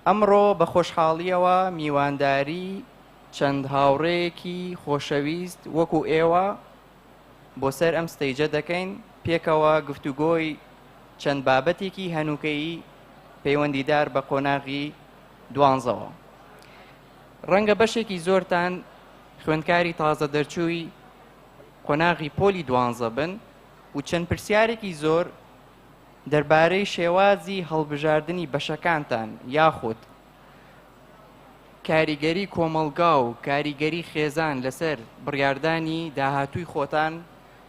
ئەمڕۆ بە خۆشحاڵییەوە میوانداری چەند هاوڕێیەکی خۆشەویست وەکو ئێوە بۆ سەر ئەم stage ە دەکەین، پێکەوە گفتوگۆی چەند بابەتێکی هەنووکەیی پەیوەندیدار بە قۆناغی دوانزەوە. ڕەنگە بەشێکی زۆرتان خوێندکاری تازە دەرچووی قۆناغی پۆلی دوانزە بن و چەند پرسیارێکی زۆر دەربارەی شێوازی هەڵبژاردنی بەشەکانتان یاخود کاریگەری کۆمەڵگا و کاریگەری خێزان لەسەر بڕیاردانی داهاتووی خۆتان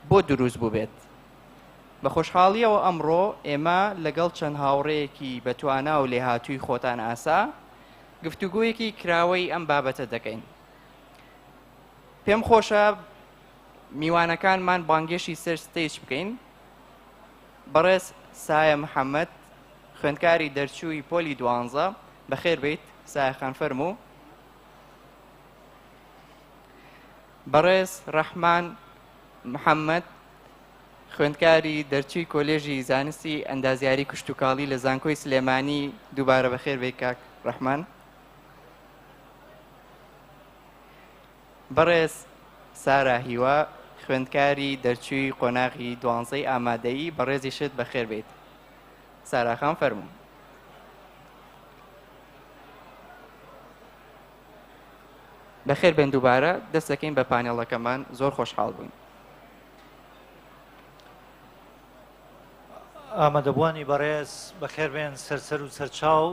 بۆ دروست بووبێت. بە خۆشحاڵیەوە ئەمڕۆ ئێمە لەگەڵ چەند هاوڕێیەکی بەتوانا و لێهاتووی خۆتان ئاسا گفتوگۆیەکی کراوەی ئەم بابەتە دەکەین. پێم خۆشە میوانەکانمان بانگێشی سەر stage بکەین. بەڕێز سایە محەممەد خوێندکاری دەرچووی پۆلی دوانزە، بەخێر بیت سایە خان فەرموو. بەڕێز ڕەحمان محەممەد خوێندکاری دەرچووی کۆلێژی زانستی ئەندازیاری کشتوکاڵی لە زانکۆی سلێمانی، دووبارە بەخێر بیت کاک ڕەحمان. بەڕێز سارا هیوا خوێندکاری دەرچووی قۆناغی دوانزەی ئامادەیی، بەڕێزیشت بەخێر بیت سارا خان فەرموو. بەخێر بێن دووبارە دەست دەکەین بە پانێڵەکەمان، زۆر خۆشحاڵ بووین. ئامادەبووانی بەڕێز بەخێربێن سەرسەر و سەرچاو،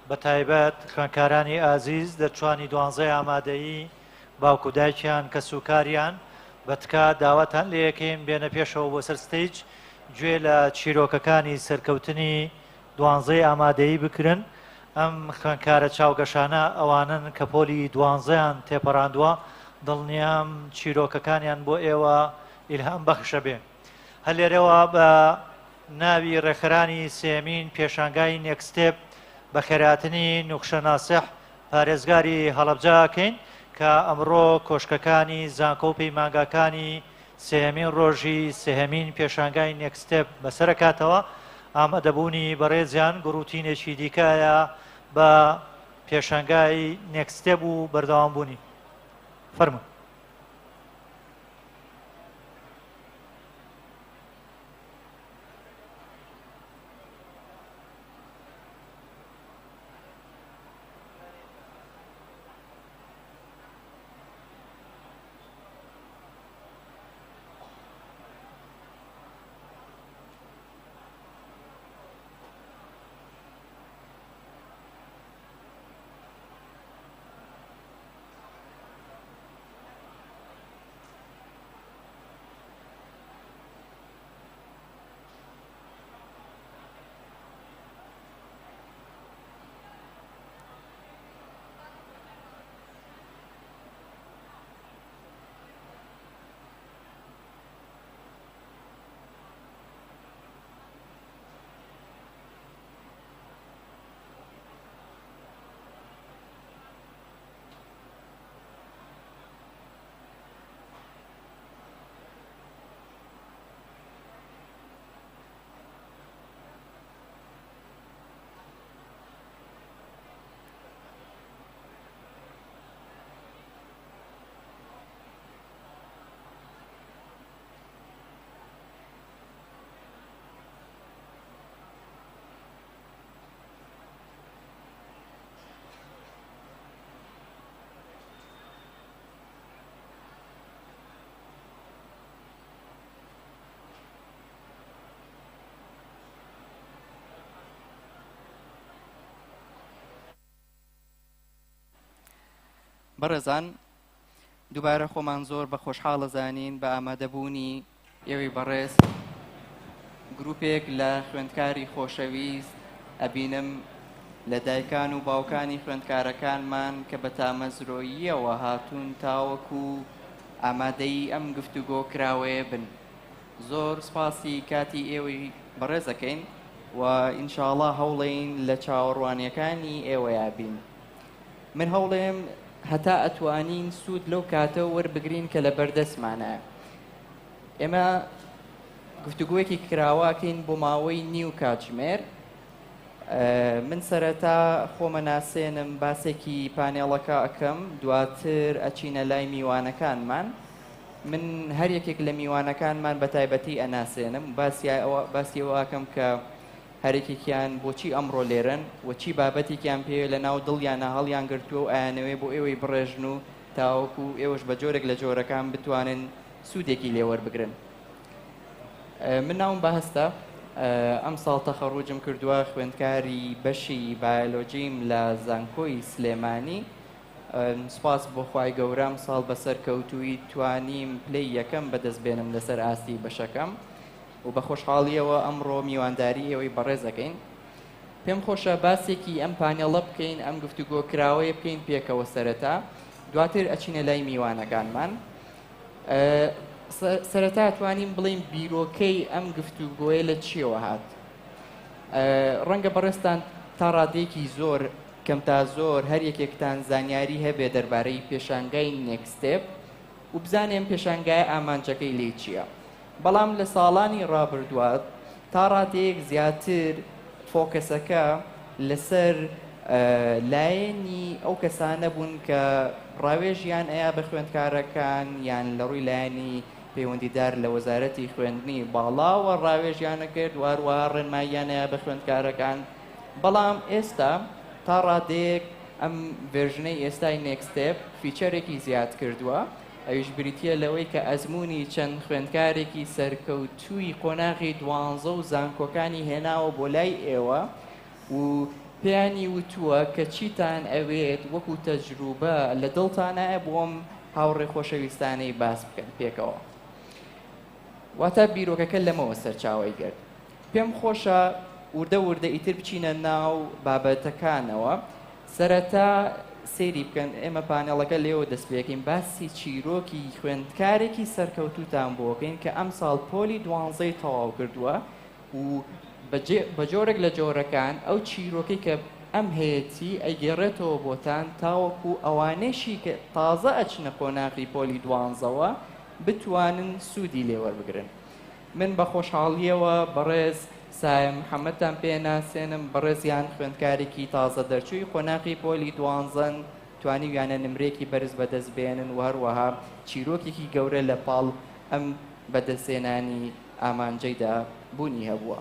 بە تایبەت خوێندکارانی ئازیز دەرچوانی دوانزەی ئامادەیی، باوک و دایکیان، کەسوکاریان، بە تکا داواتان لێیەکەین بێنە پێشەوە بۆ سەر stage گوێ لە چیرۆکەکانی سەرکەوتنی دوانزەی ئامادەیی بکرن. ئەم خوێندکارە چاوگەشانە ئەوانەن کە پۆلی دوانزەیان تێپەڕاندووە، دڵنیام چیرۆکەکانیان بۆ ئێوە ئیلهام بەخشە بێ. هەر لێرەوە بە ناوی ڕێکخەرانی سێیەمین پێشانگای نێکستێپ بەخێرهاتنی نوخشە ناسح پارێزگاری هەڵەبجە ئەکەین کە ئەمڕۆ کۆشکەکانی زانکۆ و پەیمانگاکانی سێیەمین ڕۆژی سێهەمین پێشانگای نێکستێپ بەسەرەکاتەوە. ئامادەبوونی بەڕێزیان گوڕوتینێکی دیکەیە بە پێشانگای نێکستێپ و بەردەوامبوونی. فەرموون. بەڕێزان دووبارە خۆمان زۆر بە خۆشحاڵ ئەزانین بە ئامادەبوونی ئێوەی بەڕێز. گروپێک لە خوێندکاری خۆشەویست ئەبینم لە دایکان و باوکانی خوێندکارەکانمان کە بە تامەزرۆییەوە هاتوون تاوەکو ئامادەی ئەم گفتوگۆ کراوەیە بن. زۆر سپاسی کاتی ئێوەی بەڕێز ئەکەین و ئینشاڵا هەوڵێین لە چاوەڕوانیەکانی ئێوەیا بین. من هەوڵێم هەتا ئەتوانین سوود لەو کاتە وەربگرین کە لە بەردەستمانە. ئێمە گفتوگۆیەکی کراوەکەین بۆ ماوەی نیو کاتژمێر. من سەرەتا خۆمە ناسێنم، باسێکی پانێڵەکە ئەکەم، دواتر ئەچینە لای میوانەکانمان. من هەر یەکێک لە میوانەکانمان بە تایبەتی ئەناسێنم، باسی ئەوە ئەکەم کە هەرێکێکیان بۆچی ئەمڕۆ لێرەن و چی بابەتێکیان پێ لە ناو دڵیانە هەڵیان گرتووە و ئایانەوێ بۆ ئێوەی بڕێژن و تاوەکو ئێوەش بە جۆرێک لە جۆرەکان بتوانن سوودێکی لێوەربگرن. من ناوم بەهەستە، ئەمساڵ تەخەڕوجم کردووە، خوێندکاری بەشی بایۆلۆجیم لە زانکۆی سلێمانی. سوپاس بۆ خوای گەورە ئەمساڵ بەسەر کەوتووی توانیم پلەی یەکەم بەدەست بێنم لەسەر ئاستی بەشەکەم و بە خۆشحاڵیەوە ئەمڕۆ میوانداری ئێوەی بەڕێز ئەکەین. پێم خۆشە باسێکی ئەم پانێڵە بکەین، ئەم گفتوگۆ کراوەیە بکەین پێکەوە سەرەتا، دواتر ئەچینە لای میوانەکانمان. سەرەتا توانیم بڵێین بیرۆکەی ئەم گفتوگۆیە لە چیەوە هات؟ ڕەنگە بەڕێزتان تا ڕادەیەکی زۆر کەم تا زۆر هەر یەکێکتان زانیاری هەبێ دەربارەی پێشانگای نێکستێپ و بزانێ ئەم پێشانگایە ئامانجەکەی لێی چییە. بەڵام لە ساڵانی ڕابردووە تا ڕادەیەک زیاتر فۆکەسەکە لەسەر لایەنی ئەو کەسانە بوون کە ڕاوێژیان ئەیا بە خوێندکارەکان یان لە ڕووی لایەنی پەیوەندیدار لە وەزارەتی خوێندنی باڵاوە ڕاوێژیانە کرد و هەروەها ڕێنماییان ئەیا بە خوێندکارەکان. بەڵام ئێستا تا ڕادەیەک ئەم version ەی ئێستای نێکستێپ feature ێکی زیاد کردووە، ئەویش بریتییە لەوەی کە ئەزموونی چەند خوێندکارێکی سەرکەوتووی قۆناغی دوانزە و زانکۆکانی هێناوە بۆ لای ئێوە و پێیانی وتووە کە چیتان ئەوێت وەکو تەجروبە لە دڵتانایە بۆ ئەم هاوڕێ خۆشەویستانەی باس بکەن پێکەوە. واتە بیرۆکەکە لەمەوە سەرچاوەی گرت. پێم خۆشە وردە وردە ئیتر بچینە ناو بابەتەکانەوە. سەرەتا سەیری بکەن، ئێمە پانێڵەکە لێوە دەست پێکەین، باسی چیرۆکی خوێندکارێکی سەرکەوتووتان بۆ بکەین کە ئەمساڵ پۆلی دوانزەی تەواو کردووە و بە جۆرێک لە جۆرەکان ئەو چیرۆکەی کە ئەم هەیەتی ئەیگێڕێتەوە بۆتان تاوەکو ئەوانەیشی کە تازە ئەچنە قۆناغی پۆلی دوانزەوە بتوانن سوودی لێ وەربگرن. من بە خۆشحاڵییەوە بەڕێز سایە محەمەدتان پێ ناسێنم، بەڕێزیان خوێندکارێکی تازە دەرچووی قۆناغی پۆلی دوانزەن، توانیویانە نمرەیەکی بەرز بەدەست بێنن و هەروەها چیرۆکێکی گەورە لە پاڵ ئەم بەدەستهێنانی ئامانجەیدا بوونی هەبووە.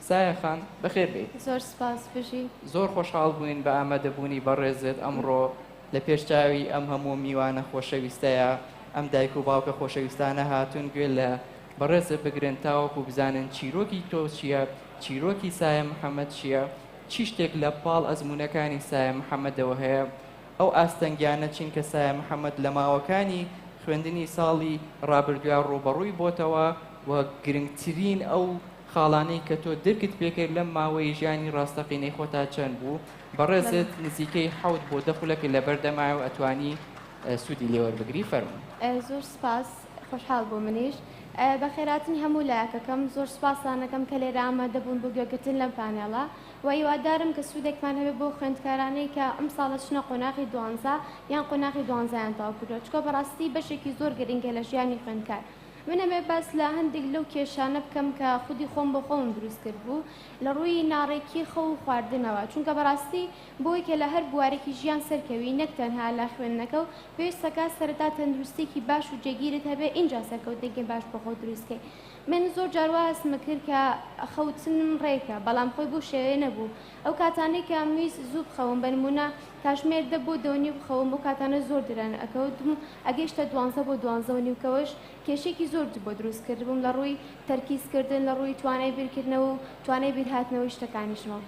سایە خان بەخێر بێیت. زۆر سپاس بژی. زۆر خۆشحاڵ بووین بە ئامادەبوونی بەڕێزت ئەمڕۆ لە پێش چاوی ئەم هەموو میوانە خۆشەویستەیە، ئەم دایک و باوکە خۆشەویستانە هاتوون گوێ لە بەڕێزت بگرن تاوەکو بزانن چیرۆکی تۆ چییە، چیرۆکی سایە محەمەد چییە، چی شتێک لە پاڵ ئەزموونەکانی سایە محەمەدەوە هەیە، ئەو ئاستەنگیانە چین کە سایە محەمەد لە ماوەکانی خوێندنی ساڵی ڕابردویا ڕووبەڕووی بۆتەوە و گرنگترین ئەو خاڵانەی کە تۆ درکت پێکرد لەم ماوەی ژیانی ڕاستەقینەی خۆتا چەند بوو. بەڕێزت نزیکەی 7 بۆ 10 خولەکت لەبەردەمایە و ئەتوانی سوودی لێوەربگری، فەرموو. زۆر سپاس، خۆشحاڵ بووم منیش بەخێرهاتنی هەموو لایەکەکەم. زۆر سپاستان ئەکەم کە لێرە ئامادە بوون بۆ گوێگرتن لەم پانێڵە و هیوادارم کە سوودێکمان هەبێت بۆ خوێندکارانەی کە ئەمساڵ ئەچنە قۆناغی دوانزە یان قۆناغی دوانزەیان تەواو کردووە، چونکە بەڕاستی بەشێکی زۆر گرنگە لە ژیانی خوێندکار. من ئەمەوێت باس لە هەندێک لەو کێشانە بکەم کە خودی خۆم بۆ خۆمم دروست کردبوو لە ڕووی ناڕێکی خەو و خواردنەوە، چونکە بەڕاستی بۆی کە لە هەر بوارێکی ژیان سەرکەوی نەک تەنها لە خوێندنەکە و پێویستەکە سەرەتا تەندروستیەکی باش و جێگیرت هەبێ ئینجا سەرکەوتنێکی باش بۆ خۆت دروست کەی. من زۆر جار وا هەستم کرد کە خەوتنم ڕێکە، بەڵام خۆی بەو شێوەیە نەبوو. ئەو کاتانەی کە ئەمویست زوو بخەوم، بە نموونە کاژمێر 10 بۆ 10:30 بخەوم، ئەو کاتانە زۆر درەنگ ئەکەوتم و ئەگەیشتە 12 بۆ 12:30 کەوەش کێشەیەکی زۆر بۆ دروست کردبووم لە ڕووی تەرکیز کردن، لە ڕووی توانای بیرکردنەوە و توانای بیرهاتنەوەی شتەکانیشمەوە.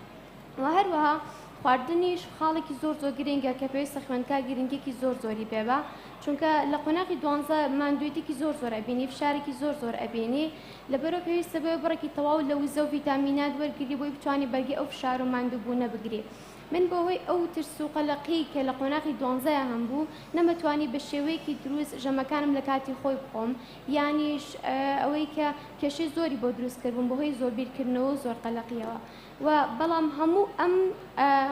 و هەروەها خواردنیش خاڵێکی زۆر زۆر گرنگە کە پێویستە خوێندکار گرنگیەکی زۆر زۆری پێبا، چونکە لە قۆناغی دوانزە ماندوێتێکی زۆر زۆر ئەبینی، فشارێکی زۆر زۆر ئەبینی، لەبەرەوە پێویستە بۆیە بڕێکی تەواو لە وزە و ڤیتامینات وەرگری بۆی بتوانی بەرگەی ئەو فشار و ماندووبوونە بگری. من بەهۆی ئەو ترس و قەلەقی کە لە قۆناغی دوانزەیا هەمبوو نەمەتوانی بە شێوەیەکی دروست ژەمەکانم لە کاتی خۆی بخۆم، یانیش ئەوەی کە کێشەی زۆری بۆ دروست کردبووم بەهۆی زۆر بیرکردنەوە و زۆر قەلەقیەوە. و بەڵام هەموو ئەم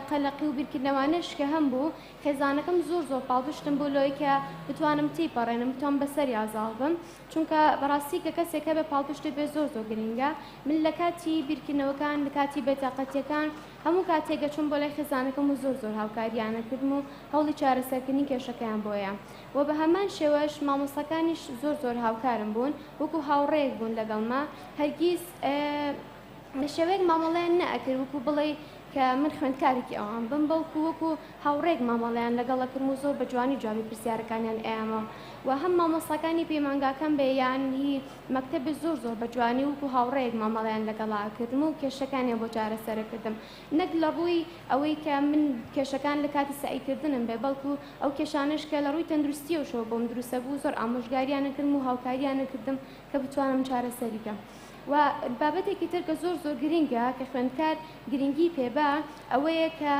قەلەقی و بیرکردنەوانەش کە هەمبوو خێزانەکەم زۆر زۆر پاڵپشتم بوو لەوەی کە بتوانم تێیپەڕێنم بتوانم بەسەریا زاڵ بم چونکە بەڕاستی کە کەسێک هەبێ پاڵپشتت بێ زۆر زۆر گرنگە من لە کاتی بیرکردنەوەکان لە کاتی بێتاقەتیەکان هەموو کاتێک ئەچوم بۆ لای خێزانەکەم و زۆر زۆر هاوکاریان ئەکردم و هەوڵی چارەسەرکردنی کێشەکەیان بۆیە و بە هەمان شێوەش مامۆستاکانیش زۆر زۆر هاوکارم بوون وەکو هاوڕێیەک بوون لەگەڵما هەرگیز بە شێوەیەک مامەڵەیان نەئەکرد وەکو بڵێی کە من خوێندکارێکی ئەوان بم بەڵکو وەکو هاوڕێک مامەڵەیان لەگەڵ ئەکردم و زۆر بە جوانی جوابی پرسیارەکانیان ئەیامەوە و هەم مامۆستاکانی پەیمانگاکەم بێ یان هی مەکتەب بێ زۆر زۆر بە جوانی وەکو هاوڕێیەک مامەڵەیان لەگەڵا ئەکردم و کێشەکانیان بۆ چارەسەر ئەکردم نەک لە ڕووی ئەوەی کە من کێشەکان لە کاتی سەعیکردنم بێ بەڵکو ئەو کێشانەش کە لە ڕووی تەندروستیەوشەوە بۆم دروست ئەبوو زۆر ئامۆژگاریان ئەکردم و هاوکاریان ئەکردم کە بتوانم چارەسەری کەم. و بابەتێکی تر کە زۆر زۆر گرنگە کە خوێندکار گرنگی پێ با ئەوەیە کە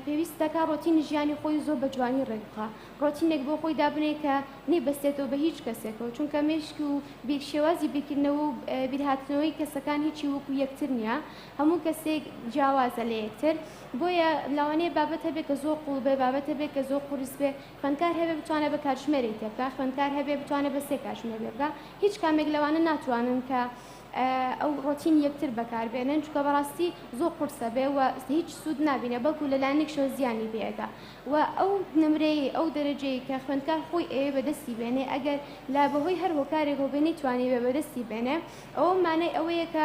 پێویست دەکا ڕۆتینی ژیانی خۆی زۆر بە جوانی ڕێک بخا ڕۆتینێک بۆ خۆی دابنێ کە نەیبەستێتەوە بە هیچ کەسێکەوە چونکە مێشک و بیر شێوازی بیرکردنەوە و بیرهاتنەوەی کەسەکان هیچی وەکو یەکتر نییە هەموو کەسێک جیاوازە لە یەکتر بۆیە لەوانەیە بابەت هەبێ کە زۆر قوڵ بێ بابەت هەبێ کە زۆر قورس بێ خوێندکار هەبێ بتوانێت بە کاتژمێرێک تێبگا خوێندکار هەبێ بتوانێت بە سێ کاتژمێر تێبگا هیچ کامێک لەوانە ناتوانن کە ئەو ڕۆتینی یەکتر بەکاربێنن چونکە بەڕاستی زۆر قورسە بێ و هیچ سوود نابینێ بەڵکو لە لایەنێکشەوە زیانی پێ ئەگا و ئەو نمرەی ئەو دەرەجەی کە خوێندکار خۆی ئەیەوێ بەدەستی بێنێ ئەگەر لە بەهۆی هەر هۆکارێکەوە بێ نەیتوانیبێ بەدەستی بێنێ ئەوە مانای ئەوەیە کە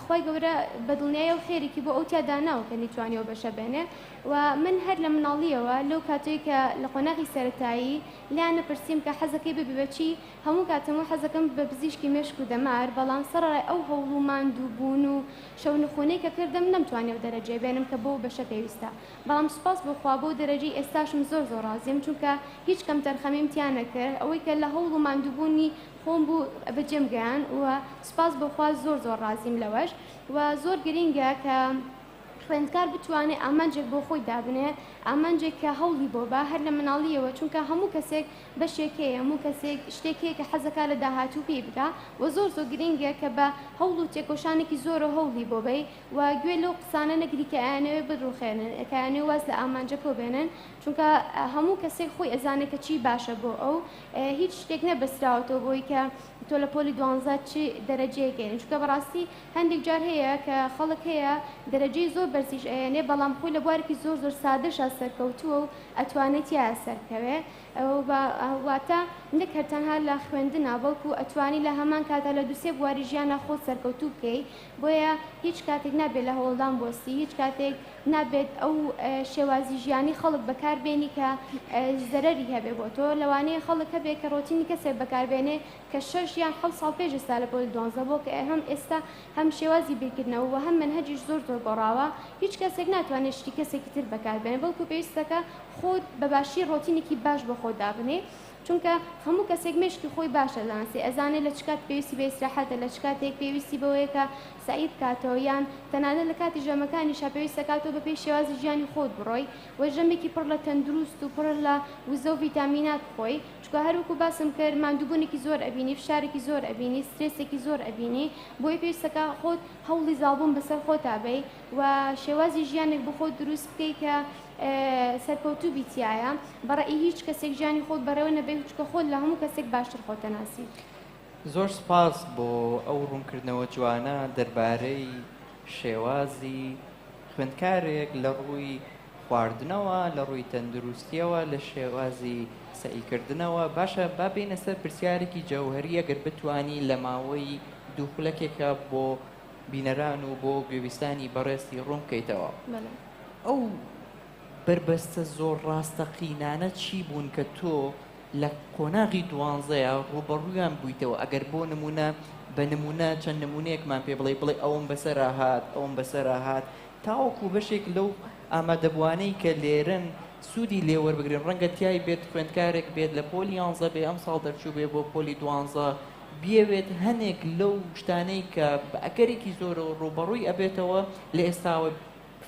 خوای گەورە بە دڵنیایەوە خێرێکی بۆ ئەو تیا داناوە کە نەیتوانیوە بەشە بێنێ و من هەر لە مناڵیەوە لەو کاتەی کە لە قۆناغی سەرەتایی لێیان نەپرسیم کە حەزەکەی ببی بە چی هەموو کاتم وت حەزەکەم بە پزیشکی مێشک و دەمار، بەڵام سەڕەرای ئەو هەوڵ و ماندوو بوون و شەونخونەی کە کردم نەمتوانی ئەو دەرەجەیە بێنم کە بۆ بەشە پێویستە، بەڵام سوپاس بۆ خوا بەو دەرەجەی ئێستاشم زۆر زۆر ڕازیم چونکە هیچ کەمتەرخەمیم تیا نەکرد ئەوەی کە لە هەوڵ و ماندووبوونی خۆم بوو بەجێم گەیاند و سوپاس بۆ خوا زۆر زۆر ڕازیم لەوەش و زۆر گرینگە کە خوێندکار بتوانێ ئامانجێک بۆ خۆی دابنێ، ئامانجێک کە هەوڵی بۆ با هەر لە مناڵییەوە، چونکە هەموو کەسێک بەشێک هەیە، هەموو کەسێک شتێک هەیە کە حەزەکا لە داهاتوو پێی بگا و زۆر زۆر گرینگە کە بە هەوڵ و تێکۆشانێکی زۆرەوە هەوڵی بۆ بەی و گوێ لەو قسانە نەگری کە ئەیانەوێ بتڕوخێنن، کە ئەیانەوێ واز لە ئامانجەکەو بێنن، چونکە هەموو کەسێک خۆی ئەزانێ کە چی باشە بۆ ئەو، هیچ شتێک نەبەستراوەتەوە بۆی کە تۆ لە پۆلی دوانزە چ دەرەجەیەک ئەیەنی، چونکە بەڕاستی هەندێک جار هەیە کە خەڵک هەیە دەرەجەی زۆر بەرزیش ئەیەنێ بەڵام خۆی لە بوارێکی زۆر زۆر سادەشا سەرکەوتووە و ئەتوانێ تیایا سەرکەوێ واتە نەک هەر تەنها لە خوێندنا بەڵکو ئەتوانی لە هەمان کاتا لە دوسێ بواری ژیانا خۆت سەرکەوتوو بکەی بۆیە هیچ کاتێک نابێت لە هەوڵدان بوەستی هیچ کاتێک نابێت ئەو شێوازی ژیانی خەڵک بەکار بێنی کە زەرەری هەبێ بۆ تۆ لەوانەیە خەڵک هەبێ کە ڕۆتینی کەسێک بەکار بێنێ کە شەش یان حەوت ساڵ پێش ئێستا لە پۆلی دوانزە بووە کە هەم ئێستا هەم شێوازی بیرکردنەوە و هەم مەنهەجیش زۆر زۆر گۆڕاوە هیچ کەسێک ناتوانێت شتی کەسێکی تر بەکار بێنێ بەڵکو پێویستەکە خۆت بە باشی ڕۆتینێکی باش بۆ خۆت دابنێی چونکە هەموو کەسێک مێشکی خۆی باش ئەزانسێ ئەزانێ لە چ کات پێویستی بە ئیسراحەتە لە چ کاتێک پێویستی بەوەیە کە سەعی بکاتەوە یان تەنانەت لە کاتی ژەمەکانیشا پێویستە کاتەوە بەپێی شێوازی ژیانی خۆت بڕۆی و ژەمێکی پڕ لە تەندروست و پڕ لە وزە و ڤیتامینات بخۆی چونکە هەروەکو باسم کرد ماندووبوونێکی زۆر ئەبینی فشارێکی زۆر ئەبینی سترێسێکی زۆر ئەبینی بۆیە پێویستەکە خۆت هەوڵی زاڵبوون بەسەر خۆتا بەی و شێوازی ژیانێک بۆ خۆت دروست بکەی کە سەرکەوتوو بی تیایا بە ڕەئی هیچ کەسێک ژیانی خۆت بەڕێوە نەبەی چونکە خۆت لە هەموو کەسێک باشتر خۆت دەناسی. زۆر سوپاس بۆ ئەو ڕوونکردنەوە جوانە دەربارەی شێوازی خوێندکارێک لە ڕووی خواردنەوە، لە ڕووی تەندروستیەوە، لە شێوازی سەعیکردنەوە. باشە با بێینە سەر پرسیارێکی جەوهەری ئەگەر بتوانی لە ماوەی دوو خولەکێکا بۆ بینەران و بۆ گوێبیستانی بەڕێزتی ڕوون بکەیتەوە. ئەو بەربەستە زۆر ڕاستەقینانە چی بوون کە تۆ لە قۆناغی دوانزەیا ڕووبەڕوویان بوویتەوە ئەگەر بۆ نموونە بە نموونە چەند نموونەیەکمان پێ بڵێی بڵێ ئەوەم بەسەرا هات ئەوەم بەسەرا هات تاوەکو بەشێک لەو ئامادەبووانەی کە لێرەن سوودی لێ وەربگرن ڕەنگە تیای بێت خوێندکارێک بێت لە پۆلی یانزە بێ ئەمساڵ دەرچوو بێ بۆ پۆلی دوانزە بیەوێت هەنێک لەو شتانەی کە بە ئەگەرێکی زۆرەوە ڕووبەڕووی ئەبێتەوە لە ئێستاوە.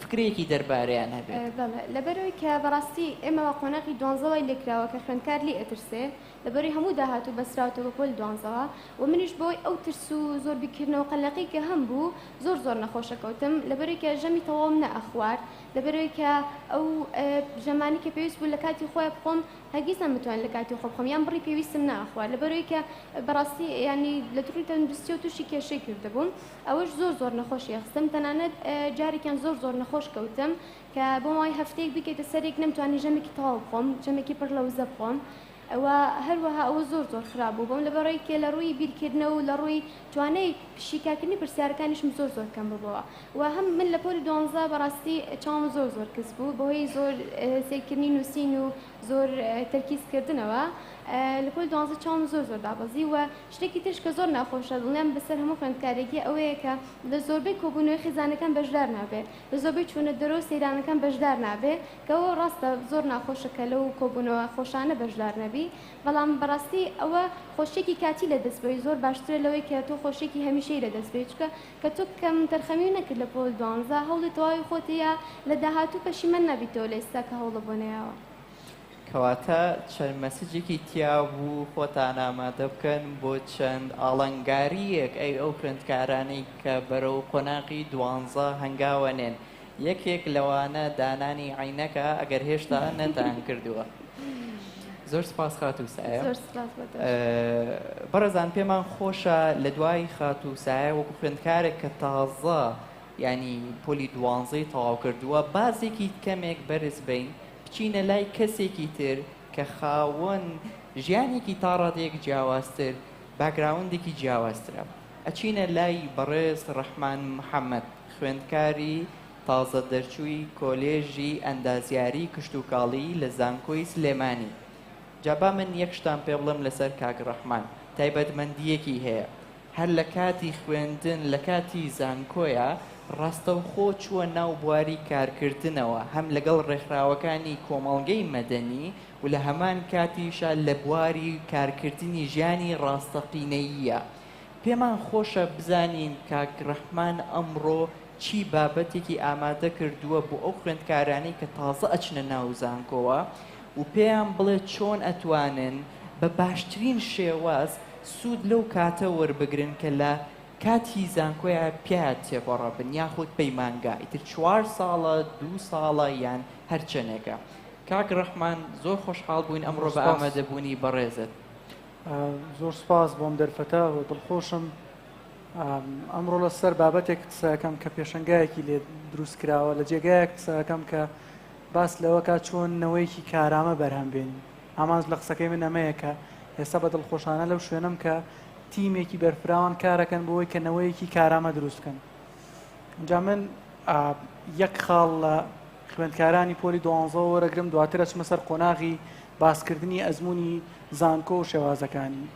فکرەیەکی دەربارەیان هەبێت. بەڵێ لەبەرئەوەی کە بەڕاستی ئێمە قۆناغی دوانزە وای لێکراوە کە خوێندکار لێی ئەترسێ لەبەرئەوەی هەموو داهاتوو بەستراوەتەوە بە پۆل دوانزەوە و منیش بەوەی ئەو ترس و زۆر بیرکردنەوە قەلەقی کە هەم بوو زۆر زۆر نەخۆشەکەوتم لەبەرئەوەی کە ژەمی تەواوم نەئەخوارد لەبەرئەوەی کە ئەو ژەمانی کە پێویست بوو لە کاتی خۆیا بخۆم هەرگیز نەمتوانی لە کاتی خۆ بخۆم یان بڕی پێویستم نەئەخوارد لەبەرئەوەی کە بەڕاستی یانی لە ڕووی تەندروستیەوە تووشی کێشەی کردبووم ئەوەش زۆر زۆر نەخۆشی ئەخستم تەنانەت جارێکیان زۆر زۆر نەخۆش کەوتم کە بۆ ماوەی هەفتەیەک بکەیتە سەرێک نەمتوانی ژەمێکی تەواو بخۆم ژەمێکی پڕ لە وزە بخۆم و هەروەها ئەوە زۆر زۆر خراپ بوو بۆم لەبەرئەوەی کە لە ڕووی بیرکردنەوە و لە ڕووی توانای شیکارکردنی پرسیارەکانیشم زۆر زۆر کەم ببەوە و هەم من لە پۆلی دوانزە بەڕاستی چاوم زۆر زۆر کز بوو بەهۆی زۆر سەیرکردنی نووسین و زۆر تەرکیز کردنەوە لە پۆلی دوانزە چاوم زۆر زۆر دابەزی و شتێکی ترش کە زۆر ناخۆشە دڵنیام بەسەر هەموو خوێندکارێکی ئەوەیە کە لە زۆربەی کۆبوونەوەی خێزانەکان بەشدار نابێ لە زۆربەی چوونە دەرەوە سەیرانەکان بەشدار نابێ کە ئەوە ڕاستە زۆر ناخۆشە کە لەو کۆبوونەوە خۆشانە بەشدار نەبی بەڵام بەڕاستی ئەوە خۆشیەکی کاتی لە دەست بەی زۆر باشترە لەوەی کە تۆ خۆشیەکی هەمیشەی لە دەست بەی چونکە کە تۆ کەم تەرخەمیو نەکرد لە پۆل دوانزە هەوڵی تەواوی خۆت هەیە لە داهاتوو پەشیمان نابیتەوە لە ئێستا کە هەوڵە بۆ نەیاوە. کەواتە چەند message ێکی تیابوو خۆتان ئامادە بکەن بۆ چەند ئاڵنگارییەک ئەی ئەو خوێندکارانەی کە بەرەو قۆناغی دوانزە هەنگاوەنێن یەکێک لەوانە دانانی عەینەکە ئەگەر هێشتا نەتان کردووە. زۆر سپاس خاتوو سایە. زۆر سپاس بۆ تۆش. بەڕێزان پێمان خۆشە لە دوای خاتوو سایە وەکو خوێندکارێک کە تازە یانی پۆلی دوانزەی تەواو کردووە بازێکی کەمێک بەرز بین بچینە لای کەسێکی تر کە خاوەن ژیانێکی تا ڕادەیەک جیاوازتر background ێکی جیاوازترە ئەچینە لای بەڕێز ڕەحمان محەمەد خوێندکاری تازە دەرچووی کۆلێژی ئەندازیاری کشتوکاڵی لە زانکۆی سلێمانی. جا با من یەک شتان پێ بڵێم لەسەر کاک ڕەحمان، تایبەتمەندییەکی هەیە، هەر لە کاتی خوێندن لە کاتی زانکۆیا ڕاستەوخۆ چووە ناو بواری کارکردنەوە هەم لەگەڵ ڕێکخراوەکانی کۆمەڵگەی مەدەنی و لە هەمان کاتیشا لە بواری کارکردنی ژیانی ڕاستەقینەییە. پێمان خۆشە بزانین کاک ڕەحمان ئەمڕۆ چی بابەتێکی ئامادە کردووە بۆ ئەو خوێندکارانەی کە تازە ئەچنە ناو زانکۆوە و پێیان بڵێ چۆن ئەتوانن بە باشترین شێواز سوود لەو کاتە وەربگرن کە لە کاتی زانکۆیا پیا تێپەڕەبن یاخود پەیمانگا ئیتر چوار ساڵە دوو ساڵە یان هەر چەنێکە. کاک ڕەحمان زۆر خۆشحاڵ بووین ئەمڕۆ بە ئامادەبوونی بەڕێزت. زۆر سوپاس بۆم دەرفەتە و دڵخۆشم ئەمڕۆ لەسەر بابەتێک قسەکەم کە پێشەنگایەکی لێ دروست کراوە لە جێگایەک قسەکەم کە باس لەوەکە چۆن نەوەیەکی کارامە بەرهەم بێنین ئامانج لە قسەکەی من ئەمەیە کە ئێستا بە دڵخۆشانە لەو شوێنم کە تیمێکی بەرفراوان کارەکەن بۆی کە نەوەیەکی کارامە دروست بکەن جا من یەک خاڵ لە خوێندکارانی پۆلی دوانزەوە وەرەگرم دواتر ئەچمە سەر قۆناغی باسکردنی ئەزمموی زانکۆ و شێوازەکانی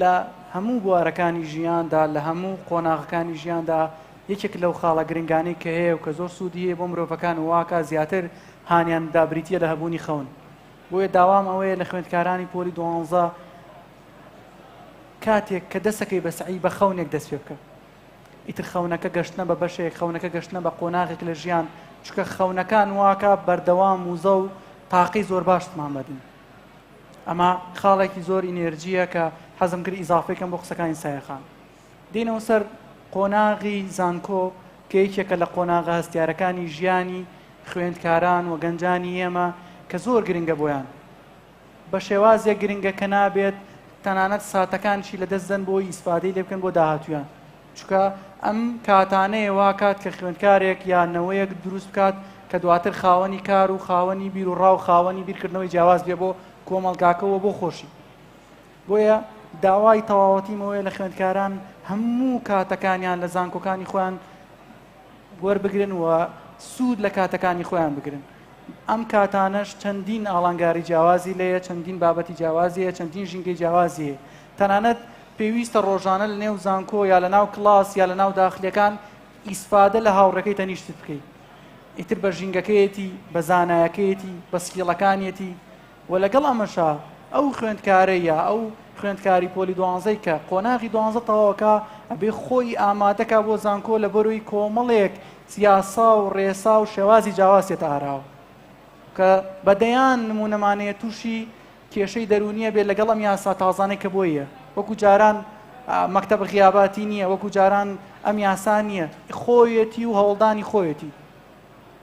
لە هەموو بوارەکانی ژیاندا لە هەموو قۆناغەکانی ژیاندا یەکێک لەو خاڵە گرنگانەی کە هەیە و کە زۆر سوودی هەیە بۆ مرۆڤەکان و واکا زیاتر هانیان دا بریتییە لە هەبوونی خەون بۆیە داوام ئەوەیە لە خوێندکارانی پۆلی دوانزە کاتێک کە دەسەکەی بە سەعی بە خەونێک دەست پێ بکە ئیتر خەونەکە گەشتنە بە بەشێک خەونەکە گەشتنە بە قۆناغێک لە ژیان چونکە خەونەکان واکە بەردەوام وزە و تاقی زۆر باشتمان بەدن ئەمە خاڵێکی زۆر ئینێرجیە کە حەزم کرد ئیزافەی کەم بۆ قسەکانی سایەخان دێنەوە سەر قۆناغی زانکۆ کە یەکێکە لە قۆناغە هەستیارەکانی ژیانی خوێندکاران و گەنجانی ئێمە کە زۆر گرنگە بۆیان بە شێوازێک گرنگە کە نابێت تەنانەت ساتەکانشی لەدەست دەن بۆی ئیسفادەی لێ بکەن بۆ داهاتویان چونکە ئەم کاتانەیە واکات کە خوێندکارێک یا نەوەیەک دروست بکات کە دواتر خاوەنی کار و خاوەنی بیر و ڕا و خاوەنی بیرکردنەوەی جیاواز بێ بۆ کۆمەڵگاکەوە بۆ خۆشی بۆیە داوای تەواوەتیمەوەیە لە خوێندکاران هەموو کاتەکانیان لە زانکۆکانی خۆیان وەربگرن و سوود لە کاتەکانی خۆیان بگرن ئەم کاتانەش چەندین ئاڵانگاری جیاوازی لێیە، چەندین بابەتی جیاوازی هەیە، چەندین ژینگەی جیاوازی هەیە. تەنانەت پێویستە ڕۆژانە لە نێو زانکۆ یا لە ناو کڵاس یا لە ناو داخلیەکان ئیسفادە لە هاوڕێکەی تەنیشتت بکەیت. ئیتر بە ژینگەکەیەتی، بە زانایەکەیەتی، بە skill ەکانیەتی و لەگەڵ ئەمەشا ئەو خوێندکارەی یا ئەو خوێندکاری پۆلی دوانزەی کە قۆناغی دوانزە تەواوەکا ئەبێ خۆی ئامادەکا بۆ زانکۆ لەبەرۆی کۆمەڵێک یاسا و ڕێسا و شێوازی جیاواز تێتە ئاراوە کە بە دەیان نموونەمان هەیە تووشی کێشەی دەروونیە بێت لەگەڵ ئەم یاسا تازانەی کە بۆیە وەکو جاران مەکتەب غیاباتی نییە وەکو جاران ئەم یاسا نییە خۆیەتی و هەوڵدانی خۆیەتی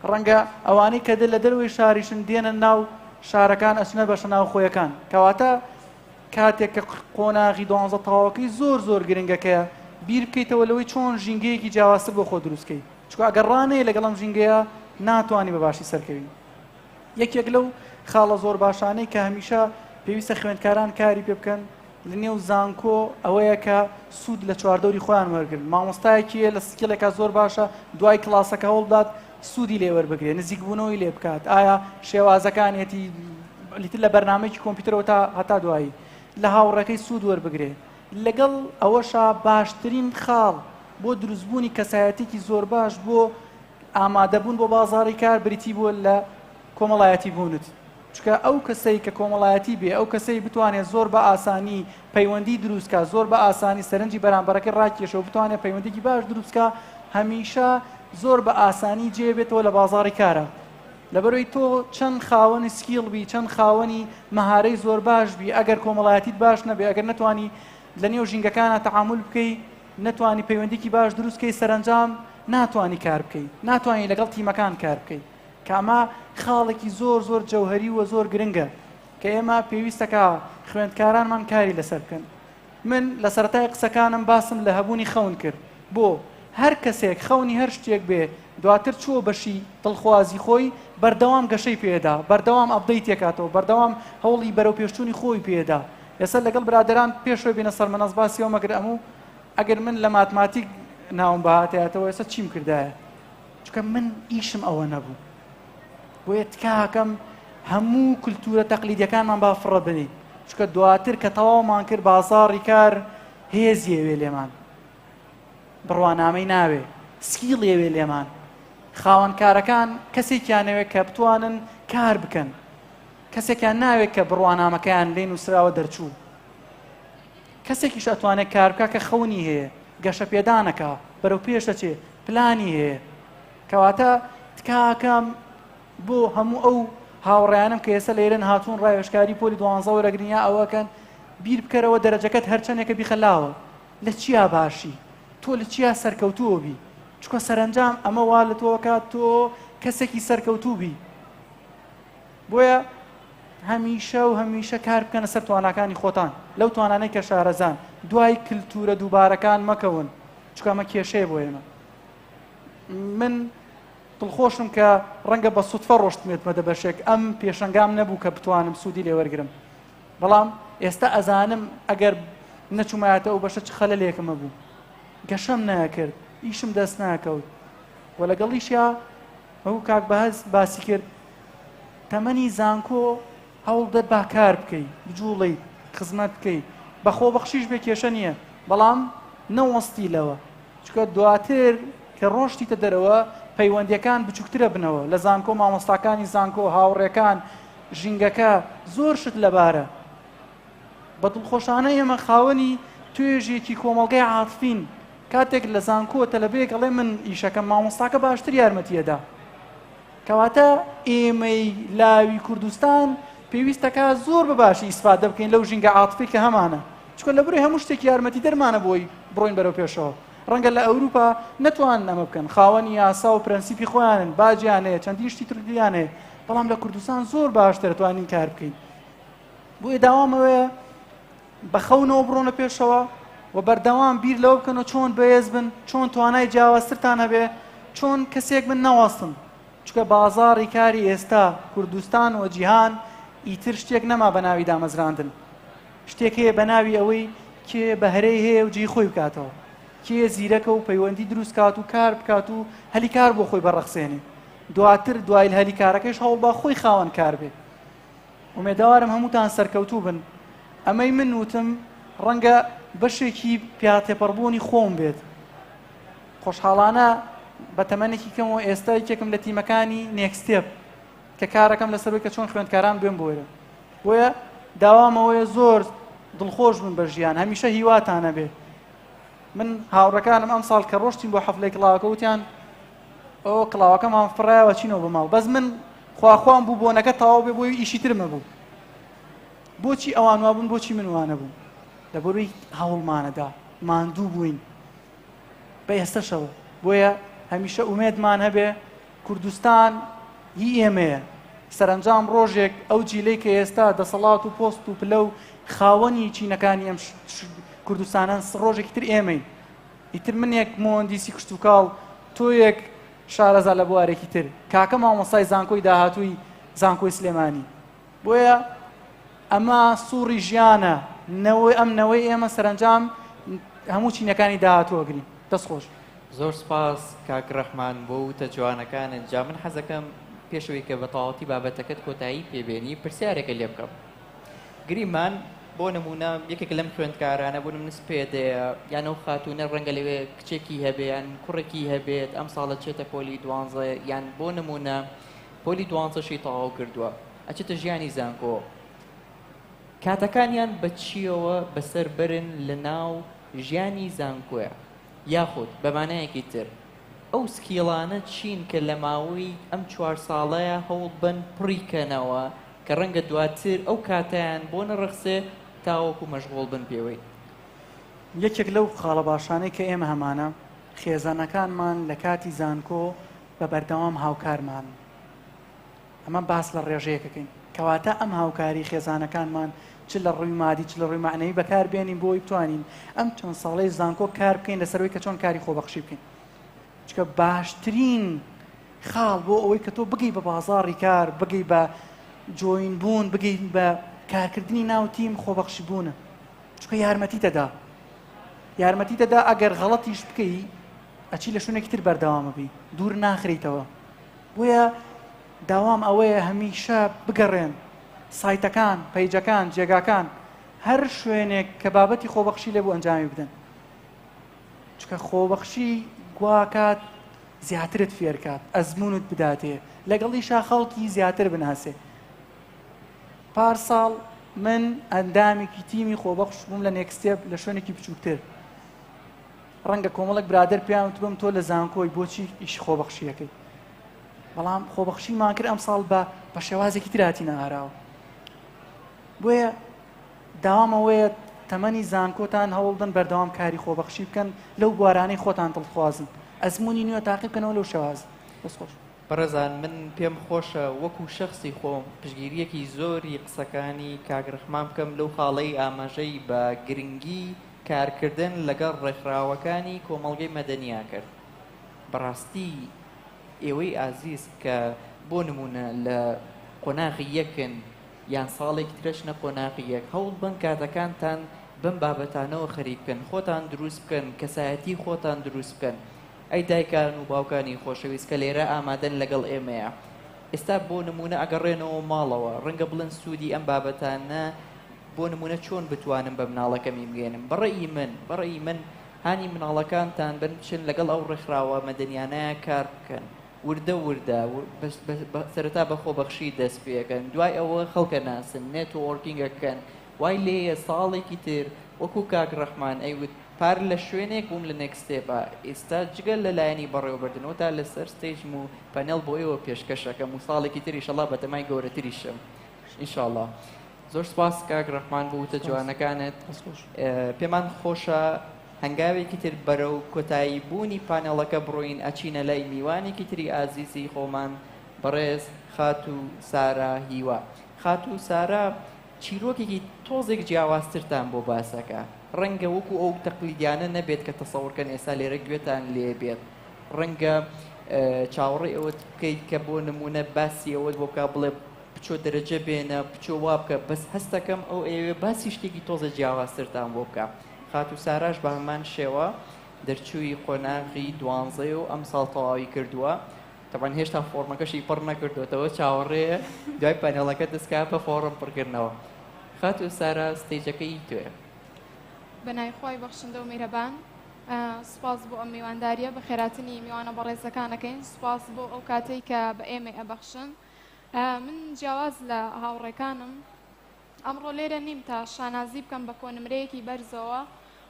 ڕەنگە ئەوانەی کە لە دەرەوەی شاریشن دێنە ناو شارەکان ئەچنە بەشە ناوخۆیەکان کەواتە کاتێک کە قۆناغی دوانزە تەواوەکەی زۆر زۆر گرنگە کە بیر بکەیتەوە لەوەی چۆن ژینگەیەکی جیاوازتر بۆ خۆ دروستکەی چونکە ئەگەر ڕانەیە لەگەڵ ئەم ژینگەیە ناتوانانی بە باشی سەرکەوی یەکێک لەو خاڵە زۆر باشانەی کە هەمیشە پێویستە خوێندکاران کاری پێ بکەن لە نێو زانکۆ ئەوەیە کە سوود لە چواردەوری خۆیان وەرگن مامۆستایەکی لە skill ێکا زۆر باشە دوای کڵاسەکە هەوڵدات سوودی لێ وەربگرێ نزیکبوونەوەی لێ بکات ئایا شێوازەکانیەتی لیتر لە بەرنمەیەکی کۆمپیوتەرەوە تا هەتا دوایی لە هاوڕێکەی سوود وەربگرێ لەگەڵ ئەوەشا باشترین خاڵ بۆ دروستبوونی کەسایەتێکی زۆر باش بۆ ئامادەبوون بۆ بازاڕی کار بریتی بووە لە کۆمەڵایەتی بوونت چونکە ئەو کەسەی کە کۆمەڵایەتی بێ ئەو کەسەی بتوانێت زۆر بە ئاسانی پەیوەندی دروستکا زۆر بە ئاسانی سەرنجی بەرامبەرەکەی ڕاکێشە و بتوانێت پەیوەندێکی باش دروستکا هەمیشە زۆر بە ئاسانی جێ بێتەوە لە بازاڕی کارە لەبەرەوەی تۆ چەند خاوەنی skill بی چەند خاوەنی مەهارەی زۆر باش بی ئەگەر کۆمەڵایەتیت باش نەبێ ئەگەر نەتوانی لە نێو ژینگەکانە تەعامول بکەی نەتوانی پەیوەندیکی باش دروست کەی سەرەنجام ناتوانی کار بکەی ناتوانی لەگەڵ تیمەکان کار بکەی کە ئەمە خاڵێکی زۆر زۆر جەوهەری و زۆر گرنگە کە ئێمە پێویستەکە خوێندکارانمان کاری لەسەر بکەن من لە سەرەتای قسەکانم باسم لە هەبوونی خەون کرد بۆ هەر کەسێک خەونی هەر شتێک بێ دواتر چووە بەشی دڵخوازی خۆی بەردەوام گەشەی پێدا بەردەوام update ێکاتەوە بەردەوام هەوڵی بەرەو پێشچوونی خۆی پێدا ئێستا لەگەڵ برادەران پێشەوە بینە سەر مەنەس باسی ئەومە کرد ئەموو ئەگەر من لە ماتماتیک ناوم بهاتایەتەوە ئێستا چیم کردایە چونکە من ئیشم ئەوە نەبوو بۆیە تکاکەم هەموو کولتورە تەقلیدیەکانمان با فڕە بنین چونکە دواتر کە تەواومان کرد بازاڕی کار هێزیەوێ لێمان بڕوانامەی ناوێ skill ێوێ لێمان خاوەنکارەکان کەسێکیانەوێت کە بتوانن کار بکەن کەسێکیان ناوێت کە بڕوانامەکەیان لێ نووسراوە دەرچوو کەسێکیش ئەتوانێت کار بکە کە خەونی هەیە گەشە پێدانەکە بەرەو پێش دەچێ پلانی هەیە کەواتە تکاکەم بۆ هەموو ئەو هاوڕیانم کە ئێستا لێرن هاتوون ڕاوێژکاری پۆلی دوانزە وەرەگرن یا ئەوەکەن بیر بکەرەوە دەرەجەکەت هەرچەندێکە بیخە لاوە لە چیا باشی تۆ لە چیا سەرکەوتووە بی چکە سەرنجام ئەمە وا لە تۆکات تۆ کەسێکی سەرکەوتوو بی بۆیە هەمیشە و هەمیشە کار بکەنە سەر تواناکانی خۆتان لەو توانانەی کە شارەزان دوای کللتورە دووبارەکان مەکەون چونکە ئەمە کێشەیە بۆ ئێمە من دڵخۆشم کە ڕەنگە بە سوتفە ڕۆشتمێتمە دە بەشێک ئەم پێشەنگام نەبوو کە بتوانم سوودی لێوەرگرم بەڵام ئێستا ئەزانم ئەگەر نەچوومایەتە ئەو بەشە چ خەلەلێکم هەبوو گەشەم ناکرد ئیشم دەست ناکەوت و لەگەڵیشیا وەکو کاک بەهەز باسی کرد تەمەنی زانکۆ هەوڵدە با کار بکەی بجوڵێیت خزمەت بکەی بە خۆبەخشیش بێ کێشە نییە بەڵام نەوەستی لەوە چونکە دواتر کە ڕۆشتیتە دەرەوە پەیوەندیەکان بچووکترە بنەوە لە زانکۆ مامۆستاکانی زانکۆ هاوڕێکان ژینگەکە زۆر شت لەبارە بە دڵخۆشانە ئێمە خاوەنی توێژێکی کۆمەڵگەی عاتفین کاتێک لە زانکۆ تەلەبەیەک ئەڵێ من ئیشەکەم مامۆستاکە باشتر یارمەتیەدا کەواتە ئێمەی لاوی کوردستان پێویستەکە زۆر بە باشی ئیسفادە بکەین لەو ژینگە عاتفی کە هەمانە چونکە لە بری هەموو شتێک یارمەتی دەرمانە بۆی بڕۆین بەرەو پێشەوە ڕەنگە لە ئەوروپا نەتوانن ئەمە بکەن خاوەنی یاسا و پرەنسیپی خۆیانن باجیان هەیە چەندین شتی تریان هەیە بەڵام لە کوردستان زۆر باشتر توانین کار بکەین بۆیە داوام ئەوەیە بە خەونەوە بڕۆنە پێشەوە و بەردەوام بیر لەوە بکەنەوە چۆن بەهێز بن، چۆن توانای جیاوازترتان هەبێ، چۆن کەسێک بن نەوەستن، چونکە بازاڕی کاری ئێستا کوردستان و جیهان ئیتر شتێک نەما بە ناوی دامەزراندن، شتێک هەیە بە ناوی ئەوەی کێ بەهرەی هەیە و جێی خۆی بکاتەوە، کێ زیرەکە و پەیوەندی دروست کات و کار بکات و هەلی کار بۆ خۆی بەڕەخسێنێ، دواتر دوای هەلی کارەکەیش هەوڵبا خۆی خاوەن کار بێ. ئومێدەوارم هەمووتان سەرکەوتوو بن. ئەمەی من وتم ڕەنگە بەشێکی پیاتێپەڕبوونی خۆم بێت. خۆشحاڵانە بە تەمەنێکی کەمەوە ئێستا یەکێکم لە تیمەکانی نێکستێپ کە کارەکەم لەسەر کە چۆن خوێندکاران بێن بۆیە. بۆیە داوام ئەوەیە زۆر دڵخۆش بن بە ژیان، هەمیشە هیواتان هەبێ. من هاوڕەکانم ئەمساڵ کە ڕۆشتین بۆ حەفلەی کڵاوەکە وتیان ئۆ کڵاوەکەمان فڕایەوە چینەوە بۆ ماڵ بەس من خواخوام بوو بۆنەکە تەواو بێ بۆی ئیشی ترم هەبوو. بۆچی ئەوان وابوون بۆچی من وانەبووم؟ لەبەرەوەی هەوڵمانەدا ماندوو بووین بە ئێستەشەوە. بۆیە هەمیشە ئومێدمان هەبێ کوردستان هی ئێمەیە. سەرەنجام ڕۆژێک ئەو جیلەی کە ئێستا دەسەڵات و پۆست و پلە و خاوەنی چینەکانی ئەم کوردستانەن ڕۆژێکی تر ئێمەین. ئیتر منێک مۆندیسی کشتوکاڵ، تۆیەک شارەزا لە بوارێکی تر، کاکە مامۆستای زانکۆی داهاتووی زانکۆی سلێمانی. بۆیە ئەمە سوڕی ژیانە، نەوەی ئەم نەوەی ئێمە سەرەنجام هەموو چینەکانی داهاتوو ئەگرین. دەست خۆش. زۆر سوپاس کاک ڕەحمان بۆ وتە جوانەکانت. جا من حەزەکەم پێش ئەوەی کە بە تەواوەتی بابەتەکەت کۆتایی پێ بێنی پرسیارێکە لێ بکەم. گریمان بۆ نموونە یەکێک لەم خوێندکارانە بۆ نمونە سپێدەیە یان ئەو خاتوونە ڕەنگە لەوێ کچێکی هەبێ یان کوڕێکی هەبێت ئەم ساڵە چێتە پۆلی دوانزە یان بۆ نموونە پۆلی دوانزەشی تەواو کردووە ئەچێتە ژیانی زانکۆ کاتەکانیان بە چییەوە بەسەر بەرن لە ناو ژیانی زانکۆیە یاخود بە مانایەکی تر ئەو skill انە چین کە لە ماوەی ئەم چوار ساڵەیە هەوڵ بەن پڕی کەنەوە کە ڕەنگە دواتر ئەو کاتەیان بۆ نەڕەخسێ تاوەکو مەشغوڵ بن پێوەی. یەکێک لەو خاڵە باشانەی کە ئێمە هەمانە، خێزانەکانمان لە کاتی زانکۆ بە بەردەوام هاوکارمانن. ئەمە باس لە ڕێژەیەک ئەکەین. کەواتە ئەم هاوکاری خێزانەکانمان چ لە ڕووی مادی چ لە ڕووی مەعنەوی بەکار بێنین بۆ ئەوەی بتوانین ئەم چەند ساڵەی زانکۆ کار بکەین لەسەر ئەوەی کە چۆن کاری خۆبەخشی بکەین. چونکە باشترین خاڵ بۆ ئەوەی کە تۆ بگەی بە بازاڕی کار، بگەی بە join بوون، بگەی بە کارکردنی ناو تیم خۆبەخشی بوونە. چونکە یارمەتی دەدا. یارمەتی دەدا ئەگەر غەڵەتیش بکەی ئەچی لە شوێنێکی تر بەردەوامە بی، دوور ناخریتەوە. بۆیە داوام ئەوەیە هەمیشە بگەڕێن سایتەکان، پەیجەکان، جێگاکان، هەر شوێنێک کە بابەتی خۆبەخشی لێ بوو ئەنجامی بدەن. چونکە خۆبەخشی گواکات زیاترت فێرکات، ئەزموونت بداتێ، لەگەڵیشا خەڵکی زیاتر بناسێ. پارساڵ من ئەندامێکی تیمی خۆبەخش بووم لە نێکستێپ لە شوێنێکی بچووکتر. ڕەنگە کۆمەڵێک برادەر پێیان وتبم تۆ لە زانکۆی بۆچی ئیشی خۆبەخشیەکەی، بەڵام خۆبەخشیمان کرد ئەمساڵ بە بە شێوازێکی تر هاتینە ئاراوە. بۆیە داوام ئەوەیە تەمەنی زانکۆتان هەوڵدەن بەردەوام کاری خۆبەخشی بکەن لەو بوارانەی خۆتان دڵخوازن، ئەزموونی نوێ تاقی بکەنەوە لەو شێواز. دەست خۆش. بەڕێزان من پێم خۆشە وەکو شەخسی خۆم پشتگیریەکی زۆری قسەکانی کاک ڕەحمان بکەم لەو خاڵەی ئاماژەی بە گرنگی کارکردن لەگەڵ ڕێکخراوەکانی کۆمەڵگەی مەدەنیا کرد. بەڕاستی ئێوەی ئازیز کە بۆ نموونە لە قۆناغی یەکن یان ساڵێکی ترەچنە قۆناغی یەک، هەوڵبەن کاتەکانتان بەم بابەتانەوە خەریک بکەن، خۆتان دروست بکەن، کەسایەتی خۆتان دروست بکەن. ئەی دایکان و باوکانی خۆشەویست کە لێرە ئامادەن لەگەڵ ئێمەیە، ئێستا بۆ نموونە ئەگەڕێنەوە ماڵەوە، ڕەنگە بڵێن سوودی ئەم بابەتانە بۆ نموونە چۆن بتوانم بە مناڵەکەمی بگەیەنم؟ بە ڕەئی من، بە ڕەئی من هانی مناڵەکانتان بن بچن لەگەڵ ئەو ڕێکخراوە مەدەنیانەیا کار بکەن، وردە وردە سەرەتا بە خۆبەخشی دەست پێکەن، دوای ئەوە خەڵکە ناسن، networking ئەکەن، وای لێیە ساڵێکی تر وەکو کاک ڕەحمان ئەیوت پار لە شوێنێک بووم لە نێکستێپا ئیستا جگە لە لایەنی بەڕێوەبردنەوە تا لەسەر stage م و panel بۆ ئێوە پێشکەش ئەکەم و ساڵێکی تر ئیشەڵا بەتەمای گەورەتریشم ئینشاڵا. زۆر سپاس کاک ڕەحمان بۆ وتە جوانەکانت. پێمان خۆشە هەنگاوێکی تر بەرەو کۆتایی بوونی پانێڵەکە بڕۆین ئەچینە لای میوانێکی تری ئازیزی خۆمان بەڕێز خاتوو سارا هیوا. خاتوو سارا چیرۆکێکی تۆزێک جیاوازترتان بۆ باسەکە ڕەنگە وەکو ئەو تەقلیدیانە نەبێت کە تەسەوڕکەن ئێستا لێرە گوێتان لێ بێت ڕەنگە چاوەڕێی ئەوەت بکەیت کە بۆ نمونە باسی ئەوەت بۆ بکا بڵێ بچۆ دەرەجە بێنە بچۆ وا بکە بەس هەستەکەم ئەو ئەیەوێ باسی شتێکی تۆزە جیاوازترتان بۆ بکا خاتوو ساراش بە هەمان شێوە دەرچووی قۆناغی دوانزەیە و ئەمساڵ تەواوی کردووە تەبعەن هێشتا فۆڕمەکەشی پڕ نەکردوێتەوە چاوەڕێیە دوای پانێڵەکە دەستکا بە فۆڕم پڕکردنەوە خاتوو سارا stage ەکە ئی تۆیە. بەناوی خوای بەخشندە و میرەبان سوپاس بۆ ئەم میوانداریە بەخێراتنی میوانە بەڕێزەکان ئەکەین سوپاس بۆ ئەو کاتەی کە بە ئێمەی ئەبەخشن من جیاواز لە هاوڕێکانم ئەمڕۆ لێرە نیم تا شانازی بکەم بە کۆنمرەیەکی بەرزەوە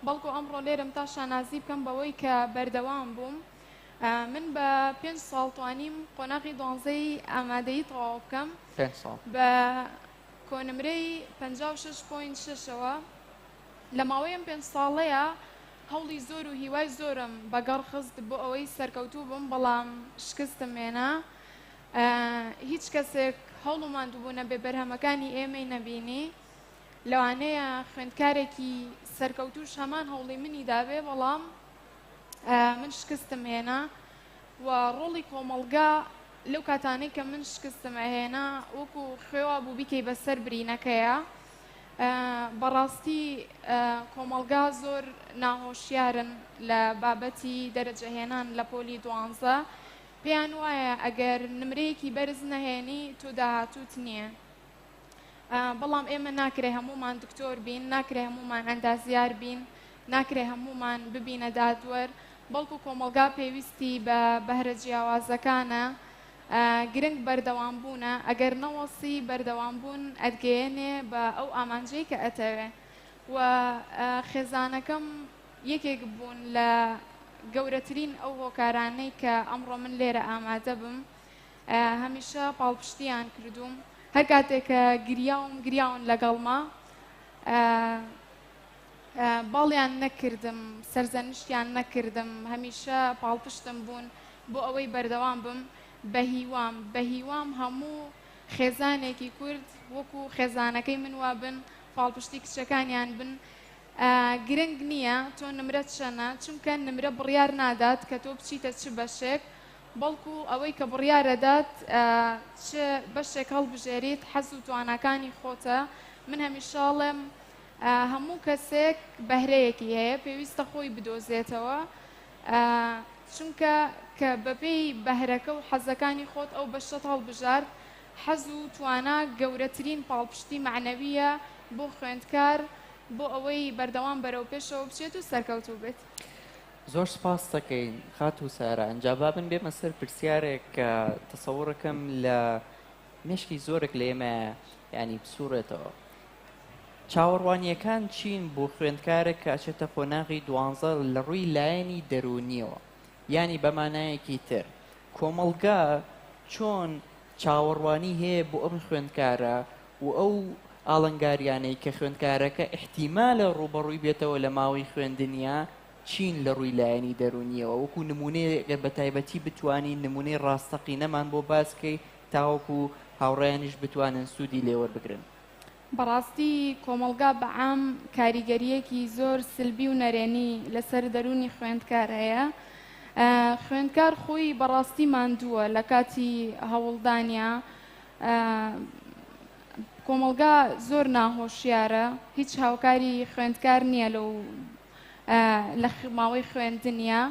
بەڵکو ئەمڕۆ لێرەم تا شانازی بکەم بەوەی کە بەردەوام بووم. من بە پێنج ساڵ توانیم قۆناغی دوانزەی ئامادەیی تەواو بکەم. پێنج ساڵ. بە کۆنمرەی 56.6 ەوە. لە ماوەی ئەم پێنج ساڵەیا هەوڵی زۆر و هیوای زۆرم بەگەڕ خست بۆ ئەوەی سەرکەوتوو بم، بەڵام شکستم هێنا. هیچ کەسێک هەوڵ و ماندووبوونە بێ بەرهەمەکانی ئێمەی نەبینی. لەوانەیە خوێندکارێکی سەرکەوتووش هەمان هەوڵی منی دابێ، بەڵام من شکستم هێنا و ڕۆڵی کۆمەڵگا لەو کاتانەی کە من شکستم ئەهێنا وەکو خوێ وابوو بیکەی بەسەر برینەکەیا. بەڕاستی کۆمەڵگا زۆر ناهۆشیارن لە بابەتی دەرەجەهێنان لە پۆلی دوانزە، پێیان وایە ئەگەر نمرەیەکی بەرز نەهێنی تۆ داهاتووت نییە. بەڵام ئێمە ناکرێ هەموومان دکتۆر بین، ناکرێ هەموومان ئەندازیار بین، ناکرێ هەموومان ببینە دادوەر، بەڵکو کۆمەڵگا پێویستی بە بەهرە جیاوازەکانە، گرنگ بەردەوام بوونە، ئەگەر نەوەسی بەردەوام بوون ئەتگەیەنێ بە ئەو ئامانجەی کە ئەتەوێ. و خێزانەکەم یەکێک بوون لە گەورەترین ئەو هۆکارانەی کە ئەمڕۆ من لێرە ئامادە بم. هەمیشە پاڵپشتیان کردووم، هەر کاتێک کە گریاوم گریاون لەگەڵما، باڵیان نەکردم، سەرزەنشتیان نەکردم، هەمیشە پاڵپشتم بوون بۆ ئەوەی بەردەوام بم. بەهیوام بەهیوام هەموو خێزانێکی کورد وەکو خێزانەکەی من وابن، پاڵپشتی کچەکانیان بن. گرنگ نییە تۆ نمرەت چەنە، چونکە نمرە بڕیار نادات کە تۆ بچیتە چ بەشێک، بەڵکو ئەوەی کە بڕیارەدات چ بەشێک هەڵبژێریت حەز و تواناکانی خۆتە. من هەمیشە ئەڵێم هەموو کەسێک بەهرەیەکی هەیە، پێویستە خۆی بدۆزێتەوە، چونکە کە بەپێی بەهرەکە و حەزەکانی خۆت ئەو بەشەت هەڵبژارد، حەز و توانا گەورەترین پاڵپشتی مەعنەوییە بۆ خوێندکار بۆ ئەوەی بەردەوام بەرەو پێشەوە بچێت و سەرکەوتوو بێت. زۆر سپاست دەکەین خاتوو سارا. ئینجا با من بێمە سەر پرسیارێک کە تەسەوڕەکەم لە مێشکی زۆرێک لە ئێمە یانی بسوڕێتەوە. چاوەڕوانییەکان چین بۆ خوێندکارێک کە ئەچێتە قۆناغی دوانزە لە ڕووی لایەنی دەروونیەوە؟ یانی بە مانایەکی تر کۆمەڵگا چۆن چاوەڕوانی هەیە بۆ ئەم خوێندکارە و ئەو ئاڵنگاریانەی کە خوێندکارەکە ئیحتیمالە ڕووبەڕووی بێتەوە لە ماوەی خوێندنیا چین لە ڕووی لایەنی دەروونیەوە؟ وەکو نموونەیەک گەر بە تایبەتی بتوانی نموونەی ڕاستەقینەمان بۆ باس کەی تاوەکو هاوڕێیانیش بتوانن سوودی لێ وەربگرن. بەڕاستی کۆمەڵگا بە عام کاریگەرییەکی زۆر سلبی و نەرێنی لەسەر دەروونی خوێندکار هەیە. خوێندکار خۆی بەڕاستی ماندووە لە کاتی هەوڵدانیا. کۆمەڵگا زۆر ناهۆشیارە، هیچ هاوکاری خوێندکار نییە لەو لە ماوەی خوێندنیا.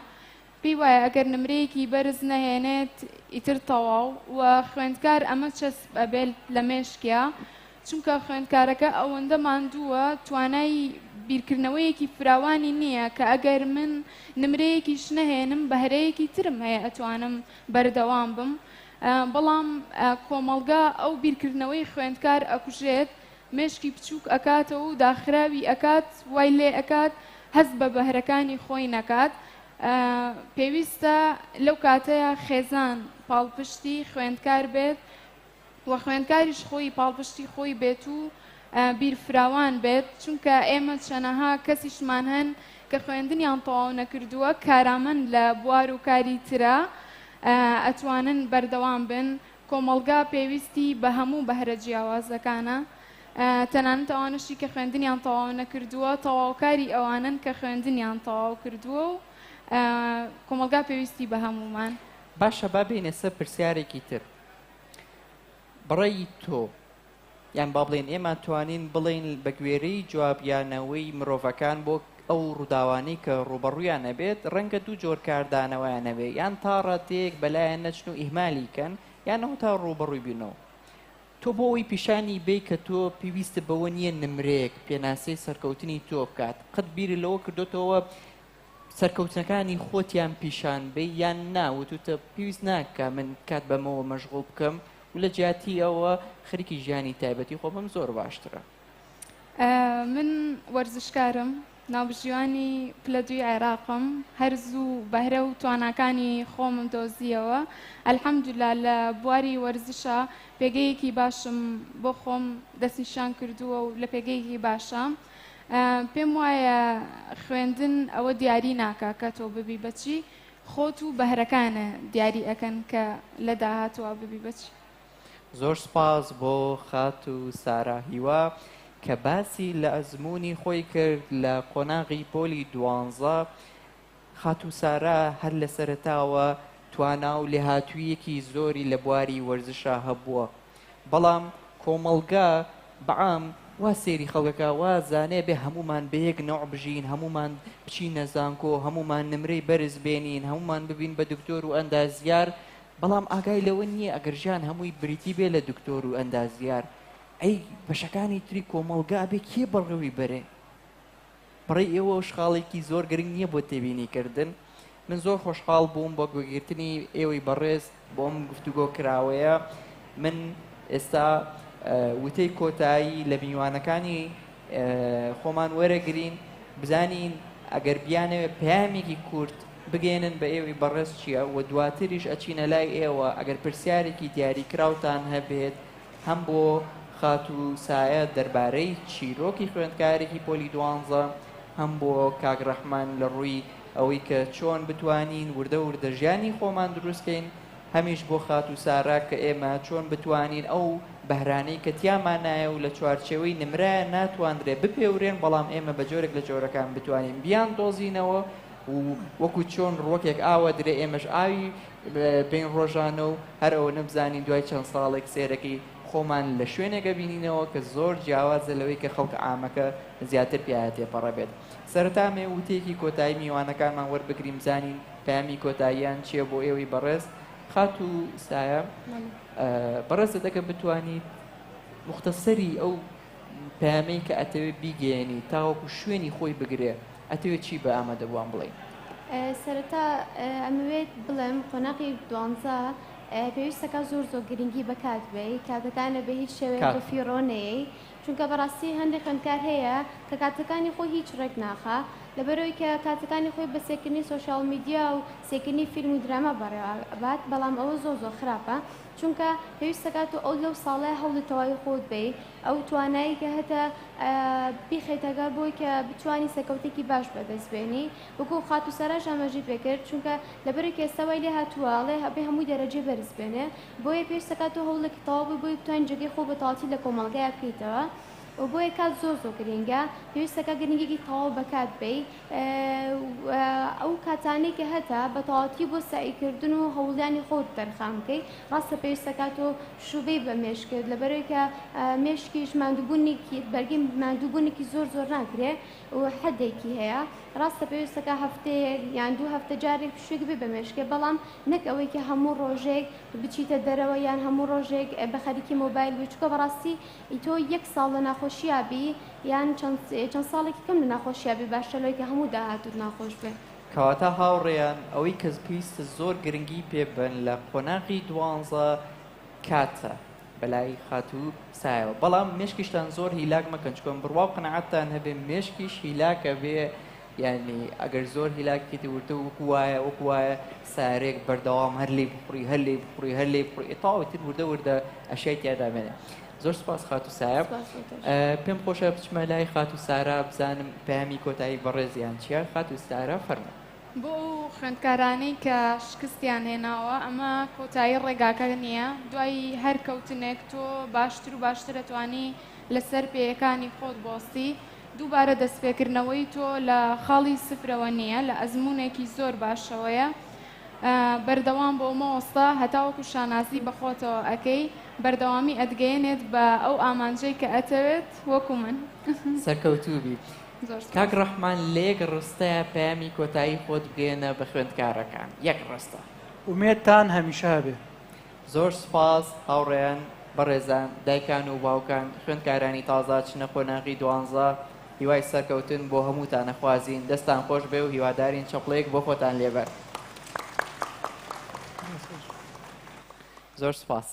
پێی وایە ئەگەر نمرەیەکی بەرز نەهێنێت ئیتر تەواو و خوێندکار ئەمە چەسپ ئەبێت لە مێشکیا، چونکە خوێندکارەکە ئەوەندە ماندووە توانای بیرکردنەوەیەکی فراوانی نییە کە ئەگەر من نمرەیەکیش نەهێنم بەهرەیەکی ترم هەیە ئەتوانم بەردەوام بم، بەڵام کۆمەڵگا ئەو بیرکردنەوەی خوێندکار ئەکوژێت، مێشکی بچووک ئەکاتەوە و داخراوی ئەکات، وای لێ ئەکات هەست بە بەهرەکانی خۆی نەکات. پێویستە لەو کاتەیا خێزان پاڵپشتی خوێندکار بێت و خوێندکاریش خۆی پاڵپشتی خۆی بێت و بیرفراوان بێت، چونکە ئێمە چەنەها کەسیشمان هەن کە خوێندنیان تەواو نەکردووە، کارامەن لە بوار و کاری ترا ئەتوانن بەردەوام بن. کۆمەڵگا پێویستی بە هەموو بەهرە جیاوازەکانە، تەنانەت ئەوانەشی کە خوێندنیان تەواو نەکردووە تەواوکاری ئەوانەن کە خوێندنیان تەواو کردووە و کۆمەڵگا پێویستی بە هەموومان. باشە با بێینە سەر پرسیارێکی تر. بەڕەی تۆ یان با بڵێین ئێمە توانین بڵێین بە گوێرەی جوابیانەوەی مرۆڤەکان بۆ ئەو ڕووداوانەی کە ڕووبەڕوویان ئەبێت ڕەنگە دوو جۆر کاردانەوەیان هەبێ یان تا ڕادەیەک بەلایان نەچن و ئیهمالی کەن یان ئەوە تا ڕووبەڕووی بینەوە. تۆ بۆ ئەوەی پیشانی بەی کە تۆ پێویستت بەوە نییە نمرەیەک پێناسەی سەرکەوتنی تۆ بکات قەت بیرت لەوە کردۆتەوە سەرکەوتنەکانی خۆتیان پیشان بەی یان نا وتوتە پێویست ناکا من کات بەمەوە مەشغوڵ بکەم و لە جیاتی ئەوە خەریکی ژیانی تایبەتی خۆ بم زۆر باشترە؟ من وەرزشکارم. ناوبژیوانی پلە دووی عێراقم، هەر زوو بەهرە و تواناکانی خۆمم دۆزییەوە، الحمدللە لە بواری وەرزشا پێگەیەکی باشم بۆ خۆم دەستنیشان کردووە و لە پێگەیەکی باشام. پێم وایە خوێندن ئەوە دیاری ناکا کە تۆ ببی بە چی، خۆت و بەهرەکانە دیاری ئەکەن کە لە داهاتووا ببی بە چی. زۆر سوپاس بۆ خاتوو سارا هیوا کە باسی لە ئەزموونی خۆی کرد لە قۆناغی پۆلی دوانزە، خاتوو سارا هەر لە سەرەتاوە توانا و لێهاتووییەکی زۆری لە بواری وەرزشا هەبووە، بەڵام کۆمەڵگا بە عام وا سەیری خەڵکەکە وا زانێ بێ هەموومان بە یەک نەوع بژین، هەموومان بچینە زانکۆ، هەموومان نمرەی بەرز بێنین، هەموومان ببین بە دکتۆر و ئەندازیار، بەڵام ئاگای لەوە نییە ئەگەر ژیان هەمووی بریتی بێ لە دکتۆر و ئەندازیار ئەی بەشەکانی تری کۆمەڵگا ئەبێ کێ بەڕێوەی بەرێ؟ بەڕێی ئێوەش خاڵێکی زۆر گرنگ نییە بۆ تێبینی کردن. من زۆر خۆشحاڵ بووم بە گوێگرتنی ئێوەی بەڕێز بۆ ئەم گفتوگۆ کراوەیە. من ئێستا وتەی کۆتایی لە میوانەکانی خۆمان وەرەگرین بزانین ئەگەر بیانەوێ پەیامێکی کورت بگەیەنن بە ئێوەی بەڕێز چییە و دواتریش ئەچینە لای ئێوە ئەگەر پرسیارێکی دیاریکراوتان هەبێت هەم بۆ خاتوو سایە دەربارەی چیرۆکی خوێندکارێکی پۆلی دوانزە، هەم بۆ کاک ڕەحمان لە ڕووی ئەوەی کە چۆن بتوانین وردە وردە ژیانی خۆمان دروست کەین، هەمیش بۆ خاتوو سارا کە ئێمە چۆن بتوانین ئەو بەهرانەی کە تیامانایە و لە چوارچێوەی نمرەیا ناتواندرێ بپێورێن بەڵام ئێمە بە جۆرێک لە جۆرەکان بتوانین بیاندۆزینەوە و وەکو چۆن ڕوەکێک ئاوە درێ ئێمەش ئاوی بین ڕۆژانە و هەر ئەوەنە بزانین دوای چەند ساڵێک سێرەکەی خۆمان لە شوێنێک ئەبینینەوە کە زۆر جیاوازە لەوەی کە خەڵکە عامەکە زیاتر پیایا تێپەڕە بێت. سەرەتا ئەمەوێ وتەیەکی کۆتایی میوانەکانمان وەربگرین بزانین پەیامی کۆتاییان چییە بۆ ئێوەی بەڕێز. خاتوو سایە بەڕێزت ئەگەر بتوانیت موختەسەری ئەو پەیامەی کە ئەتەوێ بیگەیەنی تاوەکو شوێنی خۆی بگرێ ئەتەوێ چی بە ئامادەبووان بڵێی؟ سەرەتا ئەمەوێت بڵێم قۆناغی دوانزە پێویستەکە زۆر زۆر گرنگی بە کات بەی کاتەکانە بە هیچ شێوەیەک بە فیڕۆ نەیەی چونکە بەڕاستی هەندێک خوێندکار هەیە کە کاتەکانی خۆی هیچ ڕێک ناخا لەبەرەوەی کە کاتەکانی خۆی بە سێکردنی سۆشیال میدیا و سێکردنی فیلم و دراما بەڕێوە ئەبات بەڵام ئەوە زۆر زۆر خراپە چونکە پێویستەکات تۆ ئەو لەو ساڵەیە هەوڵی تەواوی خۆت بەی ئەو توانایی کە هەتە بیخەیتە گەڕ بۆی کە بتوانی سەرکەوتێکی باش بەدەست بێنی وەکو خاتوو ساراش ئاماژەی پێکرد چونکە لەبەرەی کە ئێستا وای لێ هاتووە ئەڵێ ئەبێ هەمووی دەرەجەی بەرز بێنێ بۆیە پێویستەکات تۆ هەوڵێکی تەواو بەی بۆی بتوانی جێگەی خۆ بە تەواوەتی لە کۆمەڵگایا بکەیتەوە و بۆیە کات زۆر زۆر گرینگە پێویستەکە گرنگیەکی تەواو بە کات بەی ئەو کاتانەی کە هەتە بە تەواوەتی بۆ سەعیکردن و هەوڵدانی خۆت تەرخان بکەی ڕاستە پێویستەکات تۆ پشوو بەی بە مێشکت لەبەرئەوەی کە مێشکیش ماندووبوونێکی بەرگەی ماندووبوونێکی زۆر زۆر ناگرێ و حەدێکی هەیە ڕاستە پێویستەکە هەفتەیەک یان دوو هەفتە جارێک پشووێک بێ بە مێشکێ بەڵام نەک ئەوەی کە هەموو ڕۆژێک بچیتە دەرەوە یان هەموو ڕۆژێک بە خەریکی مۆبایل بی چونکە بەڕاستی تۆ یەک ساڵ لە ناخۆشیا بی یان چەند ساڵێکی کەم لە ناخۆشیا بی باشترە لەوەی کە هەموو داهاتووت ناخۆش بێ. کەواتە هاوڕێیان ئەوەی کە پێویستە زۆر گرنگی پێ بەن لە قۆناغی دوانزە کاتە بەلای خاتوو سایەوە بەڵام مێشکیشتان زۆر هیلاک مەکەن چکۆن بڕوا و قەناعەتتان هەبێ مێشکیش هیلاکە بێ یعنی ئەگەر زۆر هیلاک کەیت وردە وەکو وایە وەکو وایە سارێک بەردەوام هەر لێی بخوڕی هەر لێی بخوڕی هەر لێی بخوڕی تەواو تر وردە وردە ئەشیای تیا دامێنێ زۆر سپاس خاتوو سایە پێم خۆشە بچمە لای خاتوو سارا بزانم پەیامی کۆتایی بەڕێزیان چییە خاتوو سارا فەرموو. بۆ ئەو خوێندکارانەی کە شکستیان هێناوە ئەمە کۆتایی ڕێگاکە نییە، دوای هەر کەوتنێک تۆ باشتر و باشتر ئەتوانی لەسەر پێیەکانی خۆت بۆستی، دووبارە دەستپێکردنەوەی تۆ لە خاڵی سفرەوە نییە لە ئەزموونێکی زۆر باشەوەیە، بەردەوام بۆ مەوەستە هەتاوەکو شانازی بە خۆتەوە ئەکەی، بەردەوامی ئەتگەیەنێت بە ئەو ئامانجەی کە ئەتەوێت وەکو من. سەرکەوتوو بیت. زۆر سوپاس. کاک ڕەحمان لە یەک ڕستەیا پەیامی کۆتایی خۆت بگەیەنە بە خوێندکارەکان یەک ڕستە. ئومێدتان هەمیشە هەبێ. زۆر سوپاس هاوڕێیان بەڕێزان دایکان و باوکان خوێندکارانی تازە چنە قۆناغی دوانزە هیوای سەرکەوتن بۆ هەمووتان ئەخوازین دەستان خۆش بێ و هیوادارین چەپڵەیەک بۆ خۆتان لێبەن زۆر سوپاس.